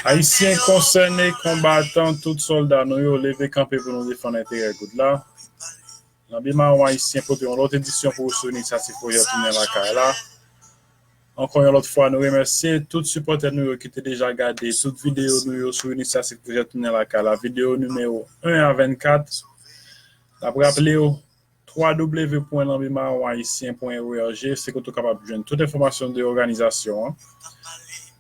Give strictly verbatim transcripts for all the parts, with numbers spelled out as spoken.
Ayisyen konsène, konbatan, tout sòlda nou yo, leve kanpe pou nou defann enterè goud la. Lanbi Mawon Ayisyen pote yon lòt edisyon pou ou sou inisyativ pwojè Tounen Lakay la. Ankò yon lòt fwa, nou remèsye tout sipòtè nou yo ki te deja gade tout videyo nou yo sou inisyativ pwojè Tounen Lakay la, videyo nimewo en a vennkat. N ap raple w, w w w pwen lanbi mawon ayisyen pwen org, se kote w kapab jwenn tout enfòmasyon de òganizasyon an.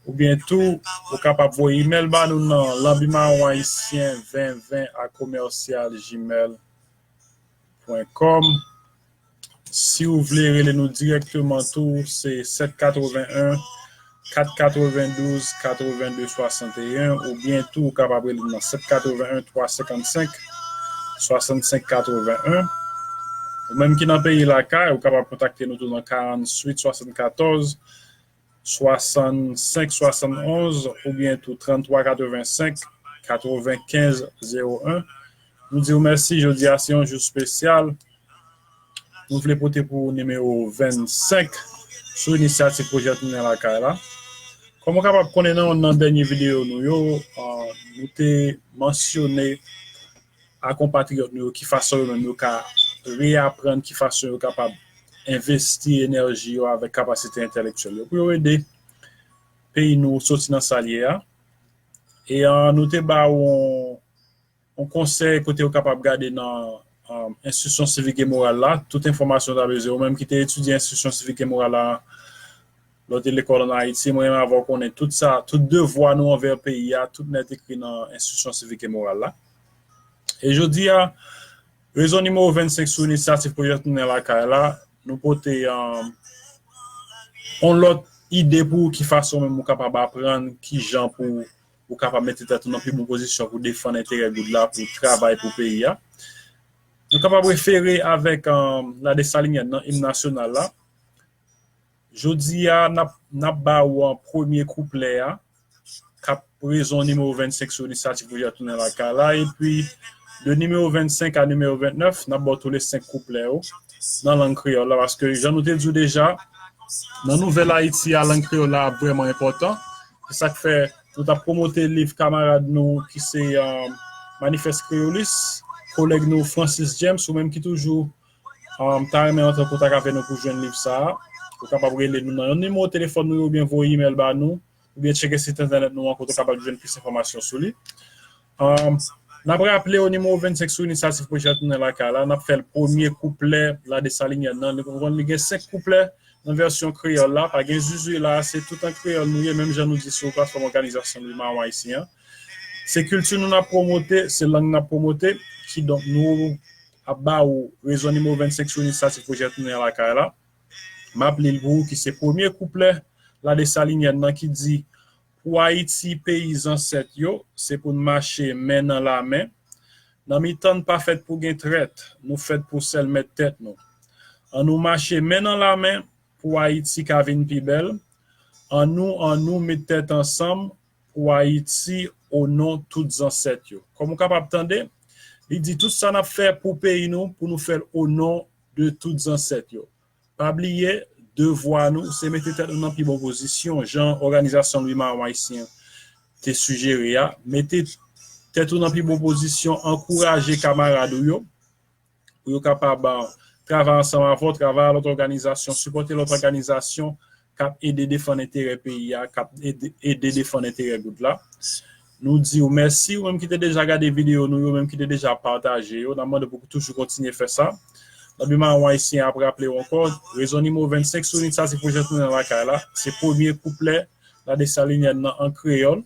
Oubyen tou, ou kapab voye imèl ba nou nan lanbi mawon ayisyen ven ven a commercial gmail pwen com. Si w vle rele nou dirèkteman tou, se sèt katreven en, kat katrevendouz, katrevende swasanteyen, oubyen tou ou kapab rele nou nan sèt katreven en, twa senkannsenk, swasannsenk katreven en. Ou menm ki nan peyi lakay, ou kapab kontakte nou tou nan karannwit swasannkatòz, swasannsenk swasannonz, oubyen tou tranntwa katrevensenk, katrevenkenz zewo en. Nou di w mèsi, jodi a se yon jou espesyal. Nou vle pote pou ou nimewo vennsenk sou inisyativ pwojè Tounen Lakay la. Kòm ou kapab konnen nan youn nan dènye videyo nou yo, ah, nou te mansyone a konpatriyòt nou yo ki fason yo menm yo ka reyaprann ki fason yo kapab envesti enèji yo avèk kapasite entèlektyèl yo pou yo ede peyi nou soti nan sa l ye a. E, ah, nou te ba w yon yon konsèy kote w kapab gade nan, um, enstriksyon sivik e moral la, tout enfòmasyon w ta bezwen. Ou menm ki te etidye enstriksyon sivik e moral la, lè w te lekòl ann Ayiti, mwen menm avè w konnen tout sa, tout devwa nou anvè peyi a, tout nèt ekri nan enstriksyon sivik e moral la. E jodi a, rezon nimewo vennsenk sou inisyativ pwojè Tounen Lakay la, nou pote, um, yon lòt ide pou ou ki fason menm ou kapab aprann ki jan pou ou kapab mete tèt ou nan pi bon pozisyon pou defann enterè goud la, pou travay pou peyi a. Nou kapab refere avèk, um, La Dessalinienne nan im nasyonal la. Jodi a, n ap, n ap ba ou an premye kouplè a, k ap rezon nimewo vennsenk sou inisyativ pwojè Tounen Lakay la, epi de nimewo vennsenk a nimewo vennèf, n ap ba w tou le senk kouplè yo nan lang kreyòl la, paske jan nou te di w deja, nan nouvèl Ayiti a, lang kreyòl la ap vrèman enpòtan. Se sa k fè nou t ap pwomote liv kamarad nou ki se, um, Manifeste Créoliste, kolèg nou Francis James, ou menm ki toujou, um, ta renmen antre an kontak avè nou pou jwenn liv sa a, ou kapab rele nou nan yon nimewo telefòn nou yo oubyen voye imèl ba nou, oubyen tcheke sit entènèt nou an kote w kapab jwenn plis enfòmasyon sou li. Um, n ap raple w nimewo vennsenk sou inisyativ pwojè Tounen Lakay la, n ap fè l premye kouplè La Dessalinienne nan. Li, li gen senk kouplè nan vèsyon kreyòl la, pa gen zuzu la, se tout an kreyòl nou ye, menm jan nou di sou platfòm òganizasyon Lanbi Mawon Ayisyen an. Se kilti nou n ap pwomote, se lang n ap pwomote, kidonk nou ap ba ou rezon nimewo vennsenk sou inisyativ pwojè Tounen Lakay la. M ap li l pou ou ki se premye kouplè La Dessalinienne nan ki di, pou Ayiti peyi zansèt yo, se pou n mache men nan lamen. Nan mitan n pa fèt pou gen trèt, nou fèt pou sèl mèt tèt nou. Annou mache men nan lamen pou Ayiti ka vin pi bèl. Annou, annou met tèt ansanm pou Ayiti o non tout zansèt yo. Kòm ou kapab tande, li di tout sa n ap fè pou peyi nou, pou nou fè l o non de tout zansèt yo. Pa bliye, devwa nou, se mete tèt nou nan pi bon pozisyon, jan òganizasyon Lanbi Mawon Ayisyen te sijere a. Mete tèt ou nan pi bon pozisyon, ankouraje kamarad ou yo, pou yo kapab, ah, travay ansanm avè w, travay ak lòt òganizasyon, sipòte lòt òganizasyon k ap ede defann enterè peyi a, k ap ede, ede defann enterè goud la. Nou di w mèsi, ou menm ki te deja gade videyo nou yo, menm ki te deja pataje yo, n ap mande pou w toujou kontinye fè sa. Lanbi Mawon Ayisyen ap raple w ankò, rezon nimewo vennsenk sou inisyativ pwojè Tounen Lakay la, se premye kouplè La Dessalinienne nan an kreyòl,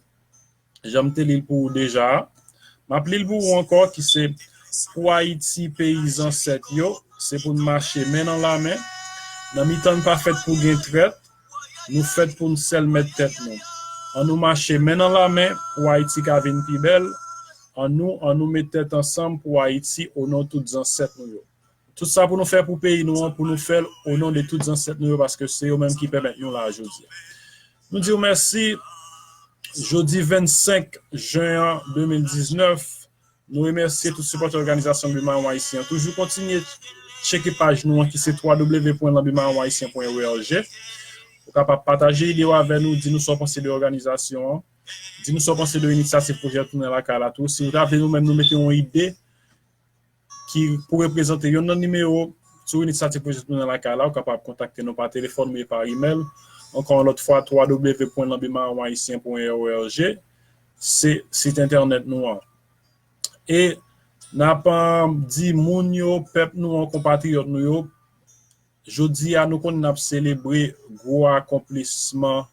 jan m te li l pou ou deja a. M ap li l pou ou ankò, ki se, pou Ayiti peyi zansèt yo, se pou n mache men nan lamen. Nan mitan n pa fèt pou gen trèt, nou fèt pou n sèl mèt tèt nou. Annou mache men nan lamen pou Ayiti ka vin pi bèl. Annou, annou met tèt ansanm pou Ayiti o non tout zansèt nou yo. Tout sa pou nou fè pou peyi nou an, pou nou fè l o non de tout zansèt nou yo, paske se yo menm ki pèmèt nou la jodi a. Nou di w mèsi. Jodi vennsenk jen an de mil diznèf, nou remèsye tout sipòtè òganizasyon Lanbi Mawon Ayisyen an. Toujou kontinye tcheke paj nou an ki se w w w pwen lanbi mawon ayisyen pwen org. kapab pataje ide w avè nou, di nou sa w panse de òganizasyon an, di nou sa w panse de inisyativ pwojè Tounen Lakay la tou. Si w ta vle nou menm nou mete yon ide ki pou reprezante yonn nan nimewo sou inisyativ pwojè Tounen Lakay la, ou kapab kontakte nou pa telefòn oubyen pa imèl. Ankò yon lòt fwa, w w w pwen lanbi mawon ayisyen pwen org, se sit entènèt nou an. E n ap di moun yo, pèp nou an, konpatriyòt nou yo, jodi a nou konnen n ap selebre gwo akonplisman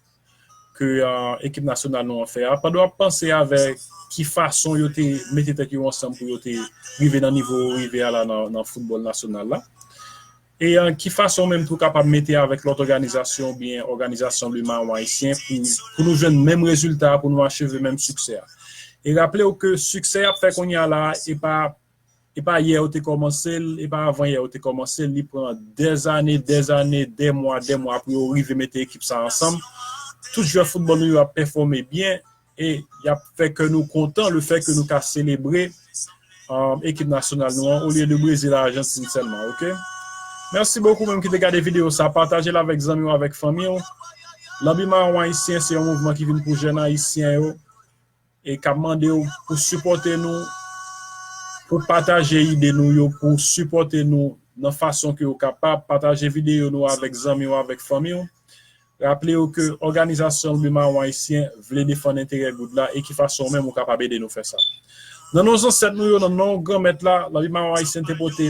ke uh, ekip nasyonal nou an fè a. Pandan w ap panse avè ki fason yo te mete tèt yo ansanm pou yo te rive nan nivo yo rive a la nan, nan foutbòl nasyonal la. E uh, ki fason menm tou kapab mete avèk lòt òganizasyon oubyen òganizasyon Lwi Mawon Ayisyen pou, pou nou jwenn menm rezilta, pou nou acheve menm siksè a. E raple w ke siksè y ap fè kounye a la, e pa e pa yè yo te kòmanse l, e pa avan yè yo te kòmanse l, li pran dèzane, dèzane, dèmwa, dèmwa pou yo rive mete ekip sa ansanm. Tout jwè foutbòl nou yo ap pèfòme byen e y ap fè kè nou kontan lefètke nou ka selebre um, ekip nasyonal nou an olye de Brezil a Ajantin sèlman, oke? Mèsi bokou menm ki te gade videyo sa, pataje l avèk zanmi w, avèk fanmi w. Lanbi Mawon Ayisyen se yon mouvman ki vin pou jèn ayisyen yo e k ap mande w pou sipòte nou, pou pataje ide nou yo, pou sipòte nou nan fason ke w kapab, pataje videyo nou avèk zanmi w, avèk fanmi w. Raple w ke òganizasyon Lanbi Mawon Ayisyen vle defann enterè goud la e ki fason w menm ou kapab ede nou fè sa. Nan non zansèt nou yo, nan non Granmèt la, Lanbi Mawon Ayisyen te pote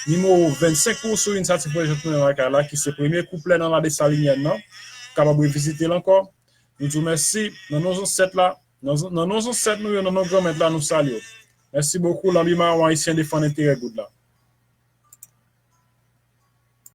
nimewo vennsenk pou sou inisyativ pwojè Tounen Lakay la, ki se premye kouplè nan La Desalinyèn nan. Ou kapab revizite l ankò. Nou di w mèsi nan non zansèt la, nan, nan non zansèt nou yo, nan non Granmèt la, nou salye w. Mèsi bokou, Lanbi Mawon Ayisyen defann enterè goud la.